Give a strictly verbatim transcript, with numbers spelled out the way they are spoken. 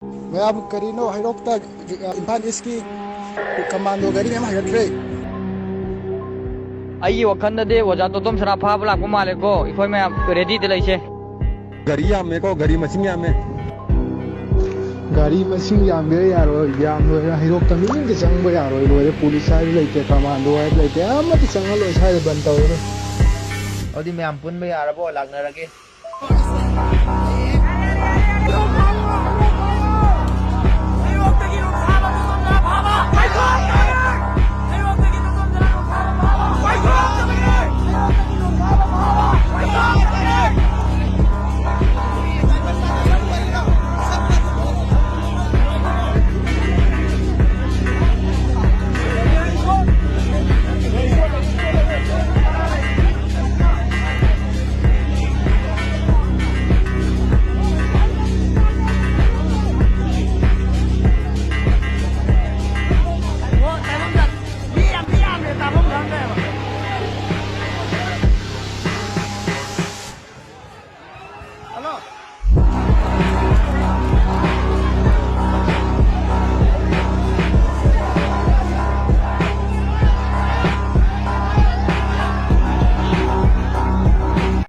ꯃꯌꯥꯝ ꯀꯔꯤꯅꯣ ꯍꯩꯔꯣꯛꯇ, ꯑ, ꯏꯝꯐꯥꯜ ꯏꯁꯀꯤ ꯀꯃꯥꯟꯗꯣ ꯒꯥꯔꯤ ꯃꯌꯥꯝ ꯍꯥꯏꯒꯠꯈ꯭ꯔꯦ꯫ ꯑꯩꯒꯤ ꯋꯥꯈꯜꯗꯗꯤ ꯑꯣꯖꯥ ꯇꯣꯇꯣꯝ ꯁꯅꯥ ꯐꯥꯕ ꯂꯥꯛꯄ ꯃꯥꯜꯂꯦꯀꯣ꯫ ꯑꯩꯈꯣꯏ ꯃꯌꯥꯝ ꯔꯦꯗꯤꯗ ꯂꯩꯁꯦ꯫ ꯒꯥꯔꯤ ꯌꯥꯝꯃꯦꯀꯣ, ꯒꯥꯔꯤ ꯃꯁꯤꯡ ꯌꯥꯝꯃꯦ꯫ ꯒꯥꯔꯤ ꯃꯁꯤꯡ ꯌꯥꯝꯒꯦꯔꯥ ꯌꯥꯔꯣꯏ, ꯌꯥꯝ ꯂꯣꯏꯔꯦ꯫ ꯍꯩꯔꯣꯛꯇ ꯃꯤꯅꯤꯡꯗ ꯆꯪꯕ ꯌꯥꯔꯣꯏ, ꯂꯣꯏꯔꯦ꯫ ꯄꯨꯂꯤꯁ ꯍꯥꯏꯕ ꯂꯩꯇꯦ, ꯀꯃꯥꯟꯗꯣ ꯍꯥꯏꯕ ꯂꯩꯇꯦ, ꯑꯃꯠꯇ ꯆꯪꯍꯜꯂꯣꯏ꯫ ꯁ꯭ꯋꯥꯏꯗ ꯕꯟ ꯇꯧꯔꯦ꯫ ꯑꯗꯨꯗꯤ ꯃꯌꯥꯝ ꯄꯨꯟꯕ ꯌꯥꯔꯕꯣ? ꯂꯥꯛꯅꯔꯒꯦ꯫ ꯍꯜꯂꯣ꯫